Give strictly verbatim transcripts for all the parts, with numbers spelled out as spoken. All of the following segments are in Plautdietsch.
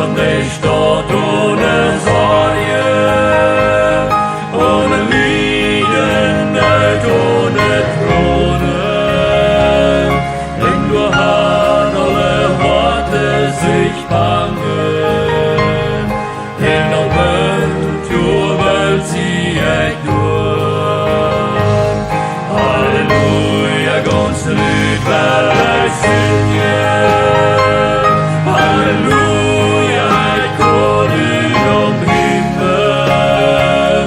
Von de Staut one Sorjen, one Lieden, Noot, one Tronen. Denn doa haben aule Hoaten sikj bangen. Denn aum Hoat jubelt see ekj doa. Halleluja, gaunz Lud well ekj sinjen. Halleluja, ekj kol ut aum Himmel.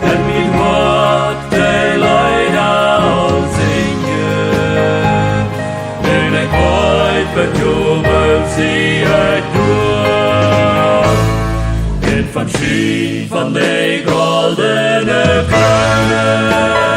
Denn mien Hoat deit Leeda aul sinjen. Denn ekj weet, daut jubelt see ekj doa. Denn von Schien von de goldne Kraunen.